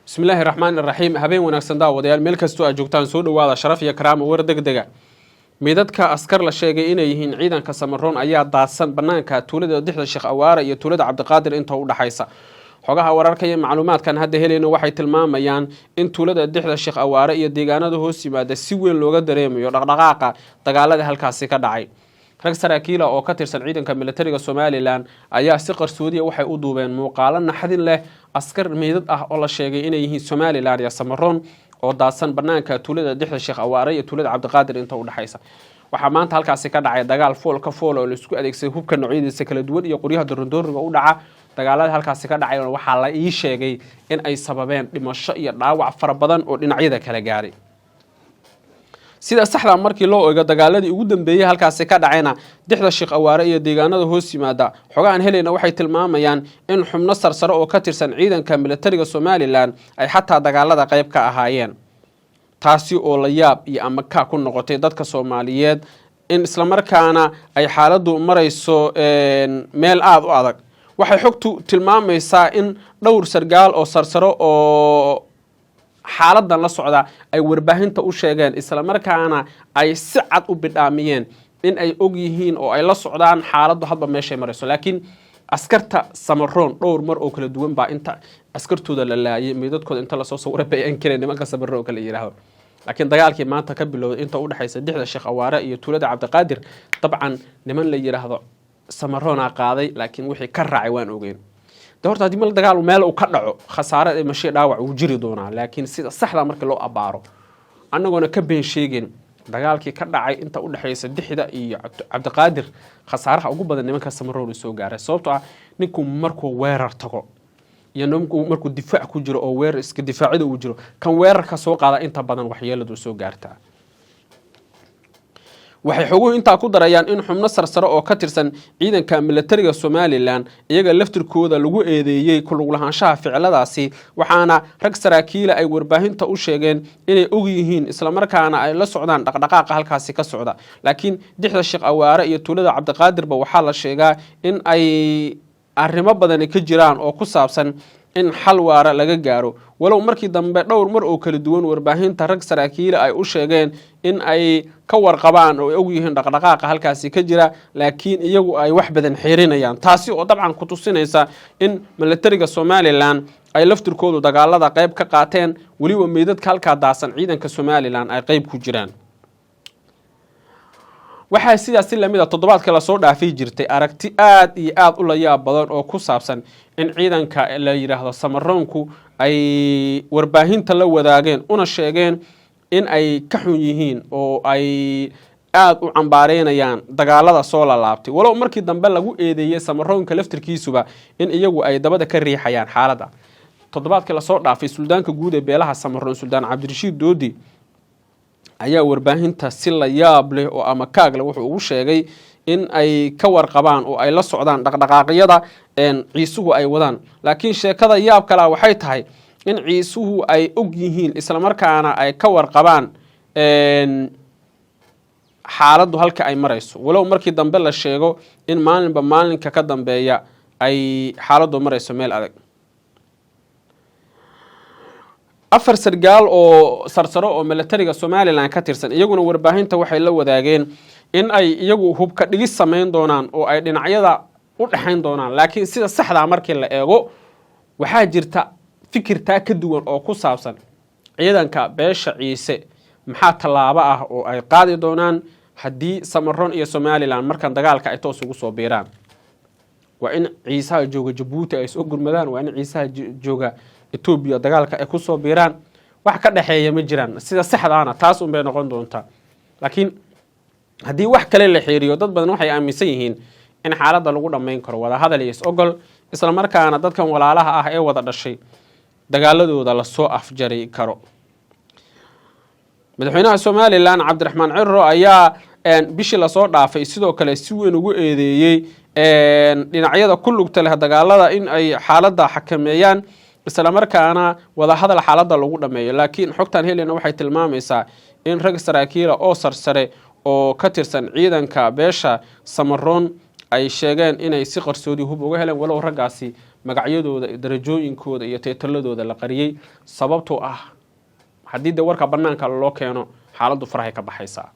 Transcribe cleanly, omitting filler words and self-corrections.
Bismillaahi raxmaani raxiim. Habeen wanaagsan, daawadayaal, meel kastoo aad joogtaan, soo dhowaada. Sharaf iyo karaama, war deg dega. Meydadka askar la sheegay inay yihiin ciidanka Samaroon ayaa daadsan banaanka tuulada Dixda Sheekh Awaara iyo tuulada Cabdiqaadir inta u dhaxaysa. Xogaha wararka iyo macluumaadkan hadda helayno waxay tilmaamayaan in tuulada Dixda Sheekh Awaare iyo deegaanada hoos yimaada si weyn looga dareemayo dhaqdhaqaaqa dagaalada halkaasi ka dhacay. Rag saraakiila oo ka tirsan ciidanka militariga Somalilan ayaa si qarsoodiya waxay u duubeen muuqaalo naxdin leh, askar meydad ah oo la sheegay inay yihiin Somalilan iyo Samaroon oo daadsan banaanka tuulada Dixda Sheekh Awaare iyo tuulada Cabdiqaadir inta udhexaysa. Waxaa maanta halkaasi ka dhacay dagaal fool ka fool oo laisku adeegsaday hubka noocyadiisa kala duwan iyo qoryaha dorondooriga u dhaca. Dagaalada halkaasi ka dhacay waxaa la ii sheegay in ay sababeen dhimasho iyo dhaawac fara badan oo dhinacyada kala gaaray. Sida saxda markii loo eego dagaaladii ugu dambeeyey halkaasi ka dhacayna Dixda Sheekh Awaare iyo deegaanada hoos yimaada, xogahan helayna waxay tilmaamayaan in xubno sarsare oo ka tirsan ciidanka militariga Somalilan ay xataa dagaalada qayb ka ahaayeen, taasi oo la yaab iyo amakaa ku noqotay dadka Soomaaliyeed, in islamarkaana ay xaaladdu marayso meel aada u adag. Waxay xogtu tilmaamaysaa in dhowr sargaal oo sarsaro oo xaaladan la socda ay warbaahinta u sheegeen, islamarkaana ay si cad u bidhaamiyeen in ay og yihiin oo ay la socdaan xaaladdu hadba meeshay marayso. Laakiin askarta Samaroon dhowr mar oo kala duwan baa inta askartooda la laayay meydadkooda inta lasoo sawira bay ankareen nimanka Samaroon kala yidhaahdo. Laakiin dagaalkii maanta ka bilowday inta udhexaysa Dixda Sheekh Awaare iyo tuulada Cabdiqaadir, dabcan niman la yidhaahdo Samaroonaa qaaday, laakiin wixii ka raacay waan ogeyn. De horta haddii mal dagaal meel uu ka dhaco, khasaare, dhimasho, dhaawac wuu jiri doonaa. Laakiin sida saxda markii loo abaaro, annagoona ka been sheegin, dagaalkii ka dhacay inta udhexaysa Dixda iyo Cabdiqaadir, khasaaraha ugu badan nimanka Samaroon uu soo gaaray, sababtoo ah ninku markuu weerar tago iyo ninku markuu difaac ku jiro oo weerar iska difaacida uu jiro, kan weerarka soo qaada inta badan waxyeeladu soo gaartaa. Waxay xoguhu intaa ku darayaan in xubno sarsare oo ka tirsan ciidanka militariga Somalilan iyaga laftirkooda lagu eedeeyey ku lug lahaanshaha ficiladaasi, waxaana rag saraakiila ay warbaahinta u sheegeen inay og yihiin, islamarkaana ay la socdaan dhaqdhaqaaqa halkaasi ka socda. Laakiin Dixda Sheekh Awaare iyo tuulada Cabdiqaadirba waxaa la sheegaa in ay arrimo badani ka jiraan oo ku saabsan in xal waara laga gaaro, walow markii dambe dhowr mar oo kala duwan warbaahinta rag saraakiila ay u sheegeen in ay ka warqabaan oo ay og yihiin dhaqdhaqaaqa halkaasi ka jira, laakiin iyagu ay wax badan xirinayaan, taasi oo dabcan ku tusinaysa in militariga Somalilan ay laftirkoodu dagaalada qayb ka qaateen, weliba meydadka halkaa daasan ciidanka Somalilan ay qayb ku jiraan. Waxaa sidaas si lamid a toddobaadka lasoo dhaafay jirtay aragti aada iyo aada u layaab badan oo ku saabsan in ciidanka la yidhaahdo Samaroonku ay warbaahinta la wadaageen una sheegeen in ay ka xun yihiin oo ay aada u cambaareynayaan dagaalada soo lalaabtay, walow markii dambe lagu eedeeyey Samaroonka laftirkiisuba in iyagu ay dabada ka riixayaan xaaladda. Toddobaadkii lasoo dhaafay, suldaanka guud ee beelaha Samaroon, Suldaan Cabdirashiid Doodi, ayaa warbaahinta si la yaab leh oo ama kaag leh wuxuu ugu sheegay in ay ka warqabaan oo ay la socdaan dhaqdhaqaaqyada Ciisuhu ay wadaan. Laakiin sheekada yaab kalea waxay tahay in Ciisuhu ay og yihiin, islamarkaana ay ka warqabaan xaaladdu halka ay marayso, walow markii dambe la sheego in maalinba maalinka ka dambeeya ay xaaladdu marayso meel adag. Afar sargaal oo sarsaro oo militariga Somalilan ka tirsan iyaguna warbaahinta waxay la wadaageen in ay iyagu hubka dhigis samayn doonaan oo ay dhinacyada u dhexayn doonaan. Laakiin sida saxdaa markii la eego, waxaa jirta fikirtaa ka duwan oo ku saabsan ciidanka beesha Ciise maxaa tallaabo ah oo ay qaadi doonaan haddii Samaroon iyo Somalilan markan dagaalka ay toos ugu soo biiraan. Waa in Ciisaha jooga Jabuuti ay soo gurmadaan, waa in Ciisaha jooga Etoobiya dagaalka ay kusoo biiraan. Wax ka dhexeeya ma jiraan, sida saxdaana taas unbay noqon doontaa. Laakiin haddii wax kale la xeeriyo, dad badan waxay aaminsan yihiin in xaaladda lagu dhammayn karo wadahadal iyo is-ogol, islamarkaana dadkan walaalaha ah ee wada dhashay dagaaladooda lasoo afjari karo. Madaxweynaha Somalilan Cabdiraxmaan Ciro ayaa bishii lasoo dhaafay sidoo kale si weyn ugu eedeeyey dhinacyada ku lugta leh dagaalada in ay xaaladda xakameeyaan, islamarkaana wadahadal xaaladda lagu dhameeyo. Laakiin xogtan helena waxay tilmaamaysaa in rag saraakiila oo sarsare oo ka tirsan ciidanka beesha Samaroon ay sheegeen inay si qarsoodi hub uga heleen, walow raggaasi Magacyadooda, darajooyinkooda iyo teetaladooda la qariyey, sababtoo ah haddii dee warka banaanka loo keeno, xaaladdu farahay ka baxaysaa.